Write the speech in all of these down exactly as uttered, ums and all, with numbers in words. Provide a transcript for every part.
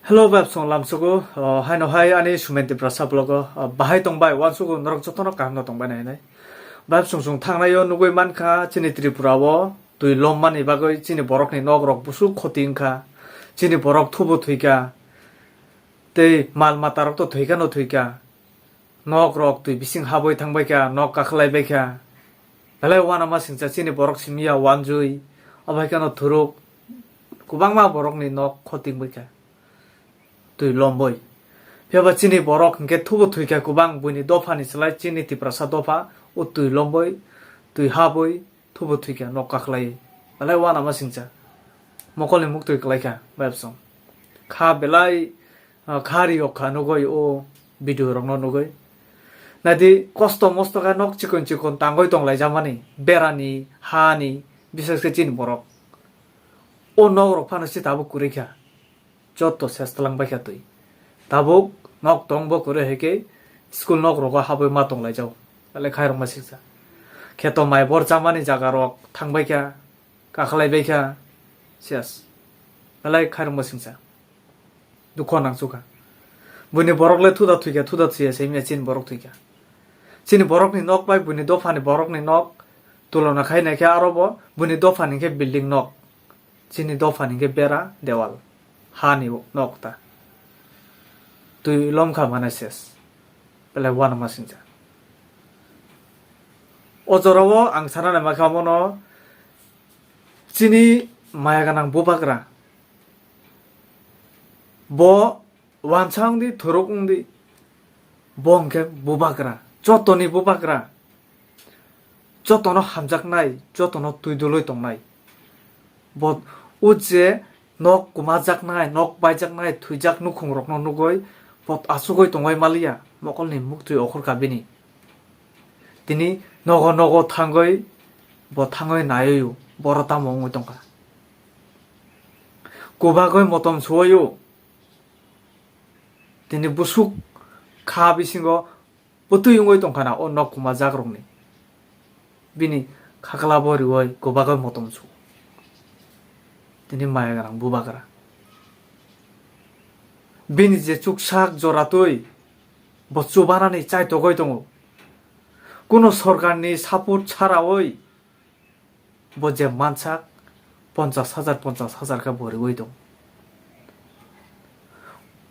Hello, bai song lamsugo, oh, haino hai ani Sumen Tiprasa vlog o, oh, bahai tong bai, wansugo norok jotono kaham no tong bai nai nai. Bai song song thangnai o nugui mankha chini Tripura o twi lom mani bagwi chini borok ni nok rok busuk khoti wngkha, chini borok thubu thwikha, tei mal mata rok to thwikha no thwikha, nok rok twi bising habwi thang baikha, nok kakhlai baikha, belai uanama singcha chini borok simi ya wanjui, abaikha no thuruk, kwbangma borok ni nok khoti wngbaikha. Twi lomboi. Phiya ba chini borok hinkhe thubo thwikha kwbang buini dophani slai chini Tiprasa dopha o twi lomboi, twi haboi, thubo thwikha nok kakhlai. Belai uanama singcha. Mokolni muktwi kwlaikha bai bwsong. Kha belai, ah, kha riyok kha nugoi o video rokno nugoi. Naidi kosto mosto khe nok chikon chikon tangoi tonglaijamani berani, hani, bises khe chini borok. O nok rok phano se tabuk kwrwi kha. Joto ses twlang baikha twi. Tabuk nok tong bo kwrwi hai khe school nok rogo habwi ma tong laijao. Belai khairokma siksa. Kheto mai bor chamani jaga rok thang baikha, kakhlai baikha. Ses. Belai khairokma siksa. Dukho nangchukha. Buini borok le thuda thwikha, thuda thwiya se mia chini borok thwikha. Chini borokni nok bai buini dophani borokni nok tulona khai naikhe aro bo buini dophani khe building nok. Chini dophani khe bera dewal, hani nok ta. Twi lomkha mane ses. Belai uanama singcha. O jorao ang sana naima kha mono chini maya ganang bubagra. Bo wansa wngdi, thorok wngdi, bo hwnkhe bubagra, jotoni bubagra, jotono hamjaknai, jotono twi dulwi tongnai. Bo o je nok kumajaknai, nok baijaknai, thwijak nukhung rokno nugwi bo asugwi tongwi maliya, mokolni muktwi okhorkha bini. Tini nogo nogo thangwi bo thangwi naiwi boro tamo wngwi tongkha. Kubagwi motom suwaio. Tini busuk kha bisingo bwtwi wngwi tongkha na o nok kuma jak rokni. Bini khakla bo riwi kubagwi motom su. Tini maya gwnang bubagra. Bini je chuksak joratwi bo chubanani chaitogwi tongo. Kuno sorkarni support sarawi bo je mansak ponchas hajar, ponchas hajar khe bo riwi tong.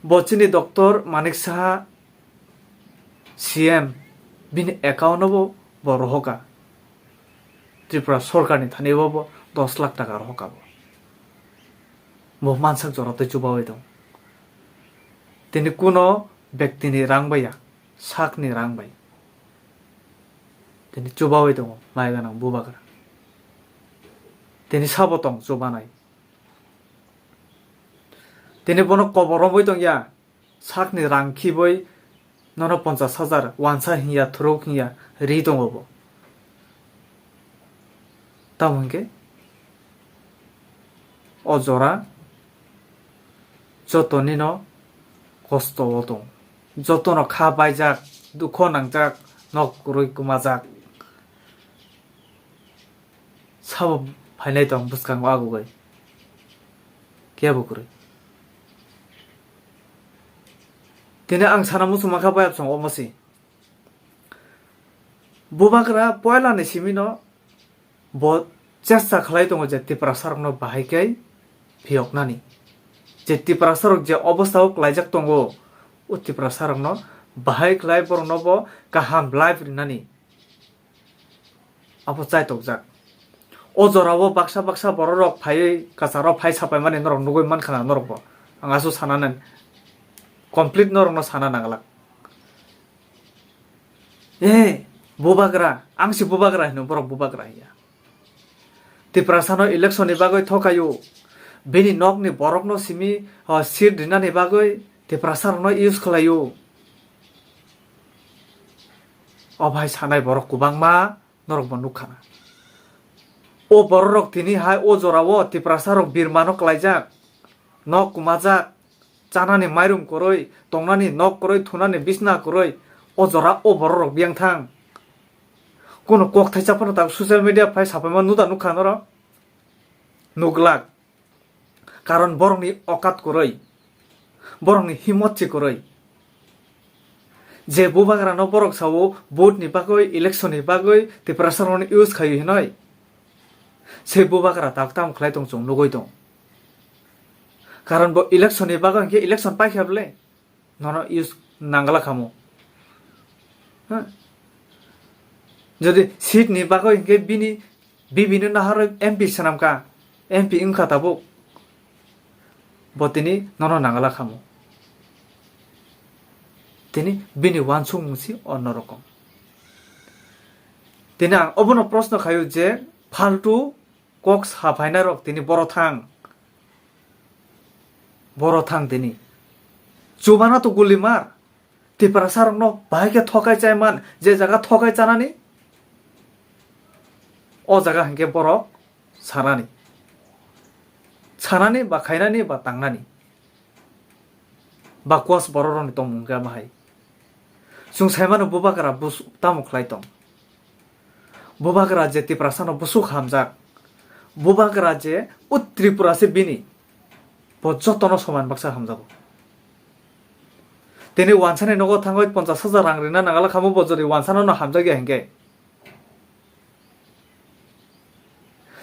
Bo chini doctor Manik Saha C M bini account o bo, bo rohoka. Tripura sorkarni thani bo, bo dos lakh taka rohoka bo. Bo mansak jora tei chubawi tong. Tini kuno bektini rang bai ya, sakni rang bai. Tini chubawi tongo, mai ganang bubagra. Tini sabo tong chubanai. Tini bono kobor romwi tong ya, sakni rang khibwi nono ponchas hajar wansa hinya, thuruk hinya ri tongo bo. Tamo hinkhe o jora jotonino kosto o tong, jotono kha baijak, dukho nangjak, nok kwrwi kwmajak. Sabo phainai tong bwskango agugwi kebo kwrwi. Tini ang sana muchung mankha bayapsong omo si. Bubagra poila ni simi no bo chesta khlai tongo je Tiprasa rok no bahai khe phiyoknani. Je Tiprasa rok je obostha o klaijak tongo, o Tiprasa rok no bahai khlai borok no bo kaham life rinani. Abo chaitokjak. O jorao baksa baksa bororok phaiwi kwcharo phai sapaimani norok nugui mankha na norokbo. Ang aswk sana nang, complete norokno sana nanglak. E, bubagra, ang se bubagra hino, borok bubagra hiya. Tiprasano election ni bagwi thokaio, bini nokni borokno simi, o, seat rinani bagwi Tiprasarokno use khlaio. O bhai sanai borok kwbangma. Norok bo nukha na. O bororok tini hai o jorao Tiprasa rok birmano klaijak, nok kwmajak, chanani mairum kwrwi, tongnani nok kwrwi, thunani bisna kwrwi, o jora o bororok biyang thang. Kuno kok thaisa phano tak social media phai sapaima nuda nukha norok? Nuglak. Karon borokni okat kwrwi. Borokni himot chikoroi. Je bubagrano borok sao vote ni bagwi, election ni bagwi Tiprasa rokno use khaio hinoi. Se bubagra tak tam khlai tong chwng nugwi tong. Karon bo election ni bagwi hinkhe election paikha bwle. Nono use nangla khamo. Ha? Jodi seat ni bagwi hinkhe bini, bibini naharwi M P swnamkha, M P wngkha tabuk. Bo tini nono nangla khamo. Tini bini wansukmung si onno rokom. Tini ang obono proshno khaio je phaltu kok saphainai rok tini boro thang. Boro thang tini. Chubana to guli mar. Tiprasa rokno bahai khe thokai chai man, je jaga thokai chanani, o jaga hinkhe borok sanani. Sanani ba khainani ba tangnani. Bakwas borok rokni tongmung khe bahai. Chwng saimano bubagra bus-, tamo khlai tong. Bubagra je Tiprasano busuk hamjak. Bubagra je o Tripura se bini. Bo jotono soman baksa hamjago. Tini wansani nogo thangwi ponchas hajar rang rina nangala khamo bo jodi wansano no hamjakya hinkhe.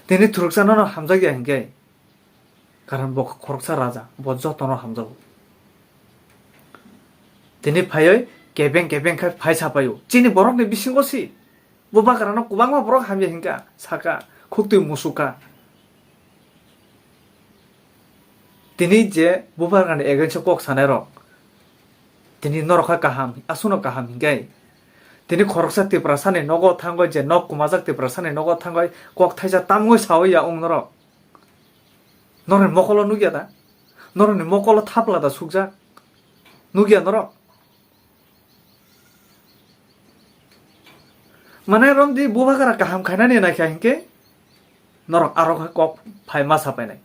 Tini thuruksa no no hamjakya hinkhe. Karon bo khoroksa raja, bo jotono hamjago. Tini phaiwi kebeng kebeng khe phai sapaio. Chini borokni bisingo si. Bubagrano kwbangma borok hamya hinkha, saka, khuktwi musuka. Tini je bubagrani against o kok sanai rok, tini norok kha kaham, aswkno kaham hinkhe. Tini khoroksa Tiprasani nogo thangwi je nok kwmajak Tiprasani nogo thangwi kok thaisa tamwi sawi ya wng norok. Norokni mokolo nukya da? Norokni mokolo thapla da sukjak? Nukya norok? Mane romdi bubagra kaham khainani naikha hinkhe norok aro khe kok phai ma sapainai.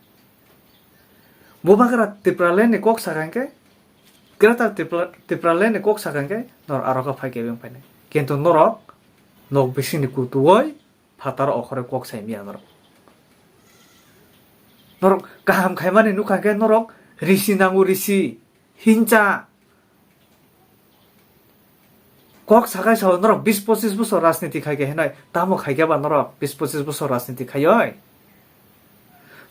Bubagra Tipraland ni kok saka hinkhe, Greater Tipra-, Tipraland ni kok saka hinkhe norok aro khe phai kebeng phainai. Kintu norok nok bisingni kutuoi phataro okhoroi kok sai miya norok. Norok kaham khaimani nukha khe norok risi nango risi, hincha. Kok sakai sao norok bis pochis bosor rajniti khai khe hinoi, tamo khai khe ba norok bis pochis bosor rajniti khaioi?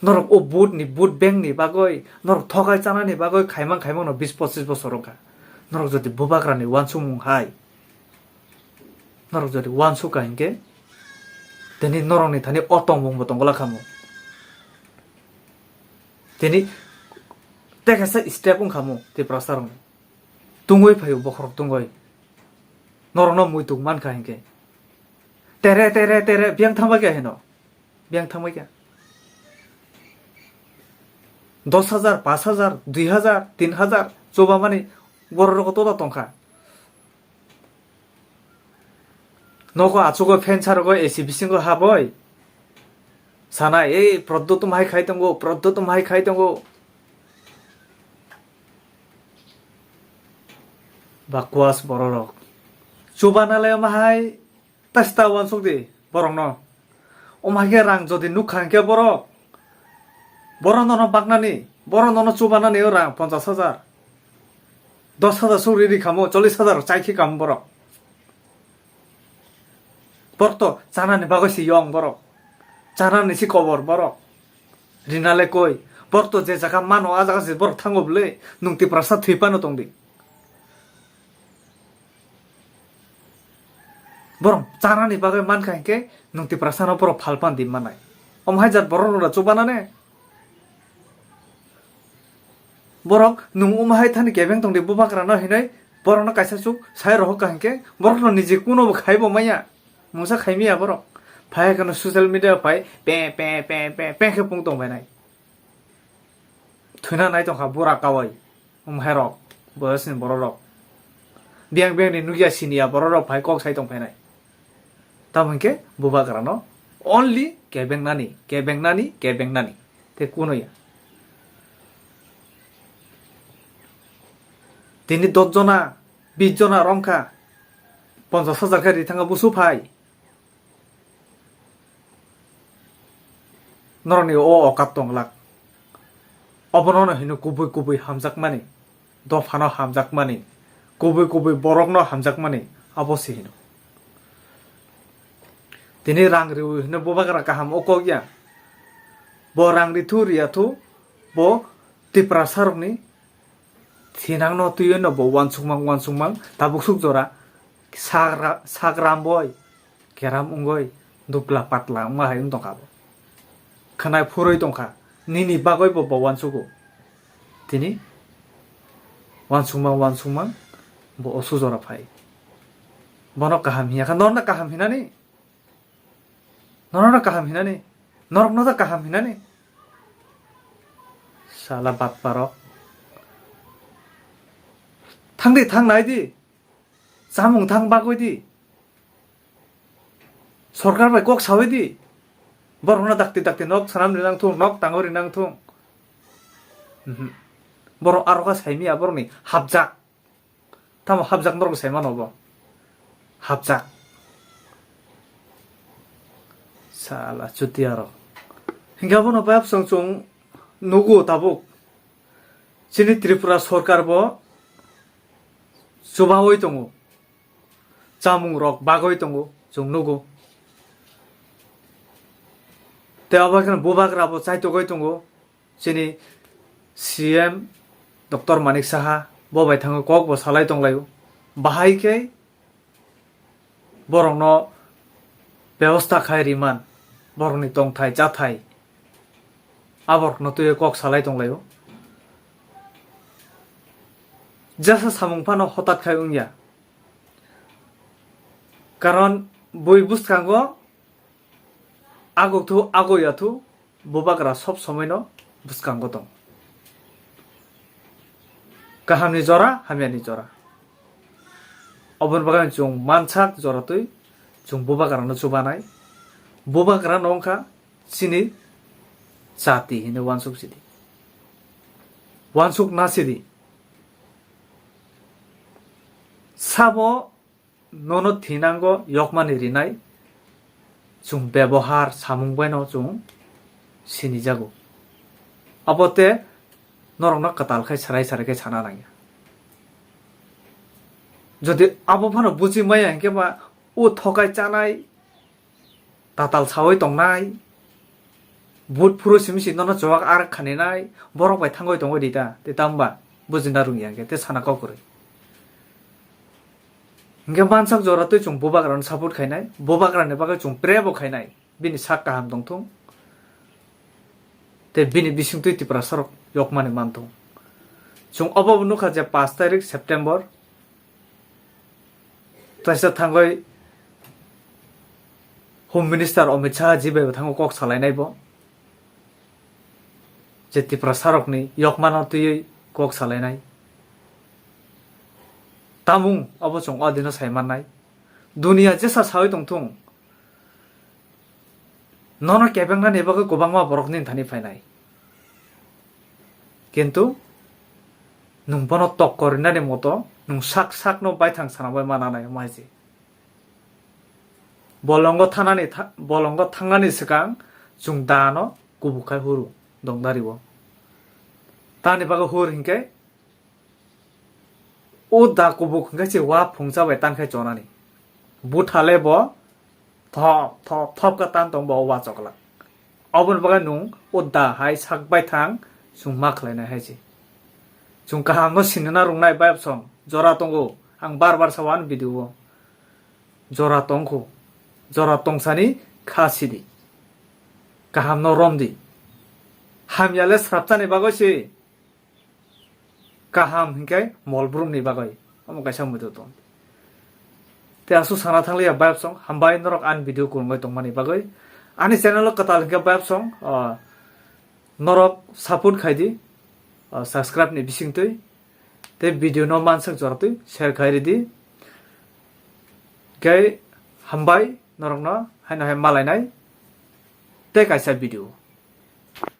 Norok o vote ni, vote bank ni bagoi, norok thokai chanani bagoi khaimang khaimang no bis pochis bosor wngkha. Norok jodi bubagrani wansukmung hai, norok jodi wansukha hinkhe, tini norokni thani o tongmung bo tongla khamu. Tini tei kaisa step wngkhamu Tiprasa rokni. Tungwi phaio bokhorok tungwi. Norokno muituk mankha hinkhe. Tere, tere, tere, biyang thangbai kha hino. Biyang thangbai kha. Dos hajar, pash hajar, dui hajar, tin hajar, chobamani borok rogo toda tongkha. Nogo achugo fan sarogo A C bisingo haboi. Sana, "Ei, Proddo tong hai khai tongo, Proddo tong hai khai tongo." Bakwas bororok. Chubana le omo hai tasta wansuk di borokno. Omo hai khe rang jodi nukha hinkhe borok, borok nono baknani, borok nono chubanani o rang ponchas hajar, dos hajar sok riri kamo, chollis hajar chai khe kamo borok. Borok to chanani bagwi se yong borok, chanani se kobor borok. Rina le koi, borok to je jaga mano, a jaga se borok thango bwle, nwng Tiprasa thwi phano tong di. Borok chanani bagwi mankha hinkhe nwng Tiprasano borok phal phan di manai. Omo hai jat borok rok chubanane. Borok nwng omo hai thani kebeng tong di bubagrano hinwi borokno kaisa chuk sai rohor kha hinkhe borokno niji kuno bo khai bo manya. Mungsa khai miya borok. Phai khe no social media pai pe pe pe pe pe khe pung tong bai nai. Thwina nai tongkha bura kawai. Wngkhairok, boyosni bororok. Biyang biyangni nukya siniya bororok phai kok sai tongphainai. Tamo hinkhe bubagrano only kebengnani, kebengnani, kebengnani. Tei kuno ya. Tini dos jona, bis jona romkha. Ponchas hajar khe ri thangkha busu phai. Norokni o okat tonglak. Obono no hino kubui kubui hamjakmani. dophano hamjakmani, kubui kubui borokno hamjakmani, abo se hino. Tini rang riwi hino bubagra kaham o kok ya. Bo rang rithu riyathu, bo Tiprasarokni thinangno twiwi no bo uansukmang uansukmang tabuk suk jora sagra-, sagram boi keram wngoi dupla patla wngma hai wng tongkha bo. Khwnai phurwi tongkha, nini bagwi bo bo uansugo. Tini uansukmang uansukmang bo o sujora phai. Bono kaham hiya kha, norno kaham hinani? Norno kaham hinani? Norokno da kaham hinani? Sala batparok. Thangdi, thang nai di. Chamung thang bagwi di. Sorkar bai kok sawi di. Borokno dakti dakti nok sanam rinang thung, nok tangwi rinang thung. Mhm. Borok aro kha saimia borokni hapjak. Tamo hapjak norok sai mano bo. Hapjak. Sala chutiya rok. Hingke abono bayapsong chwng nugo tabuk. Chini Tripura sorkar bo chubaui tongo. Chamung rok bagwi tongo, chwng nugo. Tei abo khe bubagra bo chaitogwi tongo. Chini C M Doctor Manik Saha bo bai thango kok bo salai tonglaio. Bahai khe borokno bebosta khai riman, borokni tongthai chathai, aborokno twiwi kok salai tonglaio. Jesa samung phano hotat khai wngya. Karon bui bwskango aguk thu, aguk ya thu, bubagra sob somoi no bwskango tong. Kaham ni jora, hamya ni jora. Oboni bagwi chwng mansak jora twi chwng bubagra no chubanai. Bubagra no wngkha chini jati hinwi uansuk sidi. Uansuk na sidi. Sabo nono thinango yokmani rinai chwng bebohar samung baino chwng sinijago. Abo te norokno kwtal khai sarai sarai khai sana nangya. Jodi abo phano buji maya hinkhe ba o thokai chanai, tatal sawi tongnai, but phuru simi si nono chobak ar khaninai, borok bai thangwi tongwi di ta, tei tamo ba bujina rwngya hwnkhe tei sana kok kwrwi. Hwnkhe mansak jora twi chwng bubagrano support khainai, bubagrani bagwi chwng pray bo khainai, bini sak kaham tongthung, tei bini bisingtwi Tiprasarok yokmani manthung. Chwng obo nukha je pash tarik September, Taisa thangwi Home Minister Amit Shah ji bai bo thango kok salainai bo, je Tiprasarokni yokmano twiwi kok salainai. Tamung abo chwng o dino sai mannai. Dunia jesa sawi tongthung, nono kebengnani bagwi kwbangma borok nini thani phainai. Kintu nwng bono tokkor rinani moto nwng sak sakno baithang sana bai mananai wngma hai se. Bolongo thanani tha-, bolongo thangnani swkang chwng dano kubuk khai huru dongdario. Tamni bagwi hur hinkhe o da kubuk hwnkhe se wa phungsa bai tan khai chonani. Buthale bo thop thop thop khe tan tong bo o wa chokla. Oboni bagwi nwng o da hai sak baithang chwng ma khlainai hai se. Chwng kahamno sinina rwngnai bayapsong jora tongo. Ang bar bar sao ani video o. Jora tongkho. Jora tongsani kha sidi. Kahamno romdi. Hamyale srapchani bagwi se. Kaham hinkhe mol brumni bagwi. Omo kaisa muitu tong. Tei aswk sana thangliya bayapsong, hambai norok ani video kwrwngwi tongmani bagwi. Ani channel o kwtal hinkhe bayapsong, ah, norok support khaidi, ah, subscribe ni bisingtwi. Tei video no mansak jora twi share khai ridi. Khe hambai norokno haino hai malainai tei kaisa video.